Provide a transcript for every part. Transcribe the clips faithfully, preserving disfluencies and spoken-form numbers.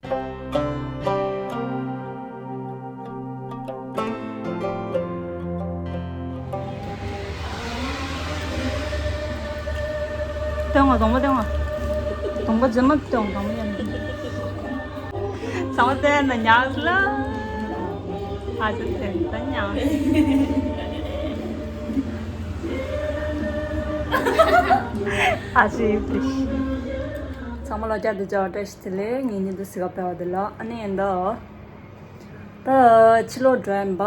སྟོན་བ་གདོང་པ་སྟོན་བ། གདོང་པ་རྫུན་མ་སྟོན་བ་གདོང་པ་ཡང་། ཚང་མ་བལྟས་ན་ཉག་ལ། ཨ་ཅག་དེ་ད་ཉག་ཨ་ཅག་ཡིན་པས། ཚང་མ་ལ་བསྐྱར་དུ་བཅར་བ་བཀྲ་ཤིས་བདེ་ལེགས། ངའི་ཉིན་དུ་སི་ག་སྤེལ་བ་དེ་ལ་ཨ་ནི་ཡིན་ད། ད་ཕྱི་ལོགས་འགྲོ་ཡིན་པ།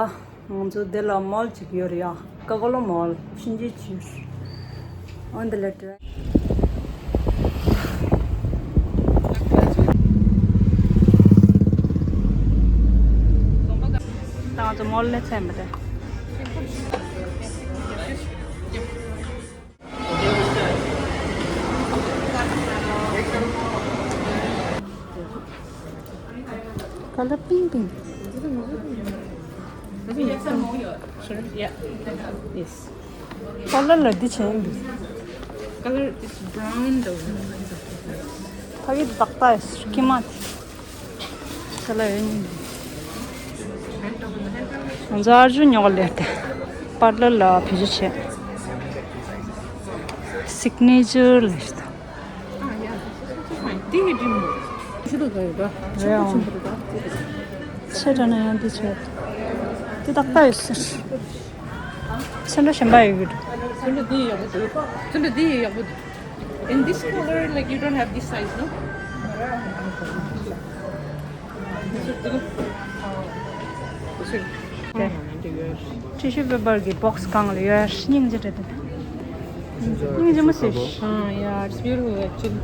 ང་ཚོ་འདི་ལ་མོལ་ཅིག་ཡོད་རེད་ཡ། ཀ་ཀོ་ལོ་མོལ་ཕྱིན་ཅི་ཕྱིར། འོ་འདི་ལ་འགྲོ། ད་ང་ཚོ་མོལ་ལ་ཚན་པ་རེད། Color pink, pink. Sorry, yeah. Yes. Color ལ་འདི་བྱས་འདུག Color is brown though. ཕ་གི་ཏག་ཏག་ཡོད་ཀི་མ་དེ། ཁ་ལ་ཡོད་ནི། ང་ཚོ་ཨར་ཇུ་ཉོ་ག་ལེར་ཏེ། པར་ལར་ལ་བེད་སྤྱོད་བྱས། སིག་ནེ་ཅར་ལེར་ཏེ། ཨ་ཡ། ཤི་དོ་ག་ཡོད་ག་རེད་ཨང་། ཆེ་དྲགས་ན་ཡང་འདི་ཆེ། འདི་ཏག་ཏག་ཡོད་ཟེར། ཚོན་ཁྲ་གཞན་པ་ཡོད་ཀྱི་འདུག་ཚོན་ཁྲ་འདི་ཡག་པོ་འདུག་ཚོན་ཁྲ་འདི་ཡག་པོ་འདུག In this color, like, you don't have this size, no? Tissue paper གི་བོག་སི་གང་ལ་ཡོད། སྙིང་རྗེ་རེད་དེ། སྙིང་རྗེ་མོ་ཟེར། Ah, yeah, it's beautiful actually.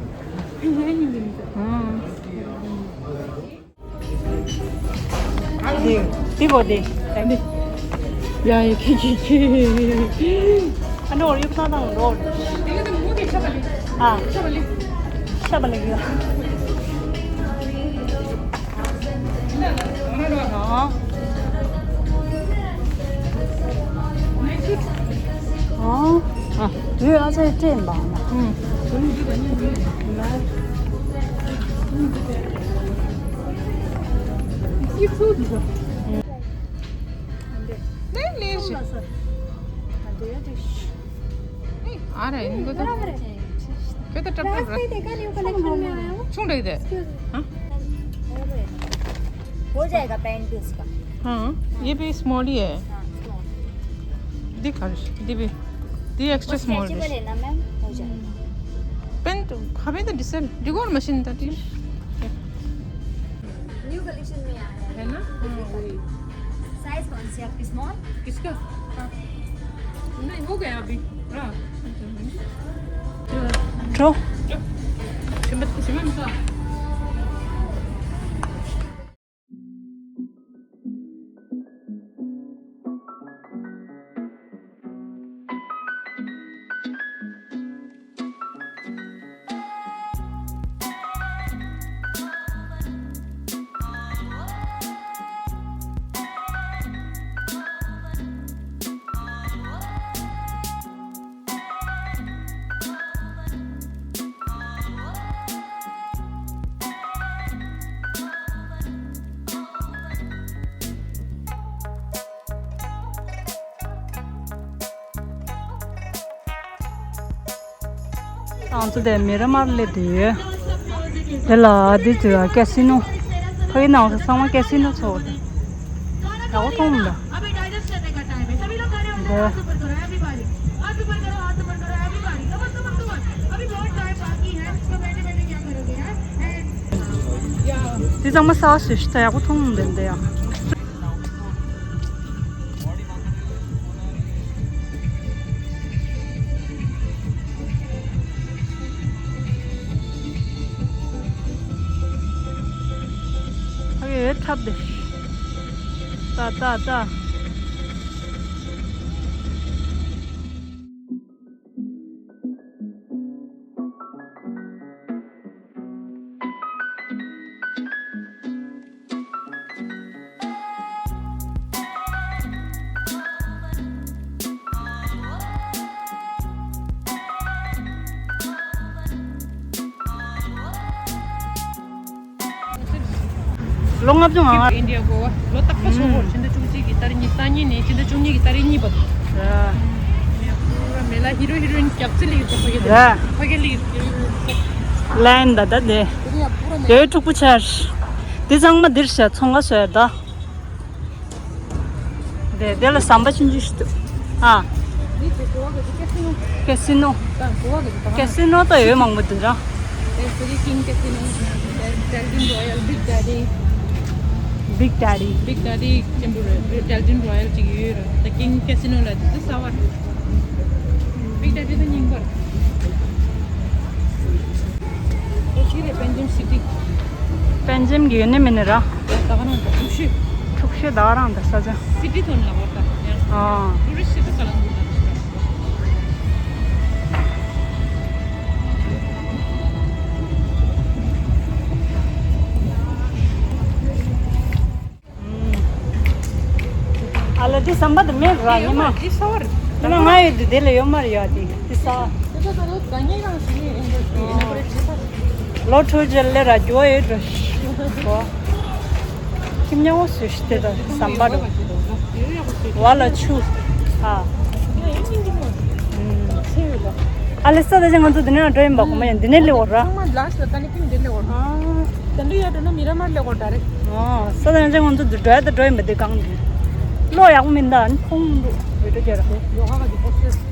འདི་གོ་འདི། ཡ་ཡ་ཁྱི་ཁྱི་ཁྱི། ཨ་ནོར་ཡུག་ཐང་ཐང་ལོར། ཨ། ཤ་བ་ལི་གི། ཨ། ཨ། ཨ། དུས་ཨ་ཚེ་སྤྲད་འདུག་ཨ་མ། ཨུམ། ཨ་རེ། ཁྱོད་ད་ཀྲབ་ཀྲབ་ར། ཆུང་རེད་དེ། ཧ། हो जाएगा पैंट भी उसका। हाँ, ये भी स्मॉल ही है। हाँ, स्मॉल। दी खर्च, दी भी, दी एक्स्ट्रा वो स्मॉल स्ट्रेचेबल भी। है ना मैम, हो जाएगा। पेंट हमें तो डिसेल डिगोन मशीन था टी। न्यू कलेक्शन में आया है। है ना? हाँ, वही। साइज कौन सी आपकी, स्मॉल? किसका? हाँ। नहीं, हो गया अभी। हाँ। ཁྲོ། ཁྲོ། ཁྲོ། ཁྲོ། ང་ཚོ་དེ་མི་ར་མར་སླེབས་དུས། དེ་ལ་འདི་ཚོ་ཀེ་སི་ནོ། ཕ་གི་ནང་ཚོ་ཚང་མ་ཀེ་སི་ནོ་ཚོ་དང་། ཡག་པོ་མཐོང་མི་འདུག་འདི། འདི་ཚང་མ་ས་སུ་ཞིག་ད་ཡག་པོ་མཐོང་མི་འདུག་འདི་ཡག་ཨ་ཡེ་ཐབ་དེ། ཏ་ཏ་ཏ། ལོ་ལྔ་བཅུ་ང་ལྔ། ཨིན་ཌི་ཡ་གོ་བ་ལོ་རྟག་པར་ཆགས་ཡོད་རེད། ཕྱི་ཟླ་བཅུ་གཅིག་གི་ཏ་རིག་གཉིས། སང་ཉིན་ནས་ཕྱི་ཟླ་བཅུ་གཉིས་ཀྱི་ཏ་རིག་གཉིས་བར་དུ། རེད། ཕུ་ར་མེ་ལ་ཧི་རོ་ཧི་རོ་ཡིན་རྒྱབ་རྩི་ལ་ཡོད་ད། ཕ་གི་ལ་ཡོད། རེད། ཕ་གི་ལ་ཡོད། ལན་ད་ད་དེ། དེ་ཡ་ཕུ་ར་མེ། དེ་ཕྲུ་གུ་ཆར། དེ་ཚང་མ་འདིར་བྱས་ཚོང་ཁ་བཟོས་ད། དེ་དེ་ལ་ཟམ་པ་ཆུང་ཆུང་ཞིག་འདུག་ཨ། འདི་དེ་གོ་བ་གི་ཀེ་སི་ནོ། ཀེ་སི་ནོ། ད་གོ་བ་གི་ད། ཀེ་སི་ནོ་ད་ཡོད་མང་པོ་འདུག་ར། དེ་སི་ཊི་ཀིང་ཀེ་སི་ནོ། ཌལ་ཊིན་རོ་ཡལ། བིག་ཌེ་ཌི། བིག་ཌེ་ཌི། བིག་ཌེ་ཌི་ཆེན་པོ་རེད། ཌལ་ཊིན་རོ་ཡལ་ཅིག་ཡོད་རེད། ད་ཀིང་ཀེ་སི་ནོ་ལ་དེ་གསར་པ་རེད། བིག་ཌེ་ཌི་ད་རྙིང་པ་རེད། ཨོ་ཅི་རེད། པན་ཇིམ་སི་ཊི། པན་ཇིམ་གྱི་ཡོད་ནི་མིན་ནི་ར། ད་ག་རང་ད་འཁྲུག་ཤོས། འཁྲུག་ཤོས་ད་ག་རང་ད་ས་ཆ། སི་ཊི་ཐོན་ལ་བར་ད་ཡང་། ཨ། ཊུ་རི་སི་ཊི་ད་ག་རང་འདུག་ད། ཨ་ལ་དེ་ཟམ་པ་དེ་མེད་ར་ཉི་མ། དེ་ས་བར། ཉི་མ་ང་ཡོད་དུས་དེ་ལ་ཡོད་མ་རེད་ཡ་དེ་དེ་ས། དེ་ད་ད་ད་ཉེ་རང་ཞིག་ཡིན་འགྲོ་ཞིག་ཡིན་ན་པ་རེད་ཆེ་ས། ལོ་ཁྲུ་ཅེ་ལེ་ར་རྒྱུ་བ་ཡོད་འགྲོ་ཞིག་གོ། ཁྱིམ་ཉག་མོ་བཟོས་ཤིག་དེ་ད་ཟམ་པ་རུ། བ་ལ་ཆུ། ཨ། ཨ་ལེ་ས་ད་ཅི་ང་ཚོ་འདི་ནས་འགྲོ་ཡིན་པ་གོ་མ་ཡིན་འདི་ནས་སླེབས་འོ་ར། ཚང་མ་ལ་ཤ་ད་ནི་ཀིང་འདི་སླེབས་འོ་ར། ཨ། དེ་འདྲ་ཡོད་འགྲོ་ན་མི་ར་མར་སླེབས་འོ་ད་རེད། ཨ། ས་ད་ཅི་ང་ཚོ་འདི་འགྲོ་ཡ་ད་འགྲོ་ཡིན་པ་འདི་གང་འདི། ལོ་ཡག་པོ་མིན་ད་ནི་ཁོང་འགྲོ་བོད་འགྲོ་རྒྱ་ར། ཡོ་ག་ག་འདི་ཕོ་སེ།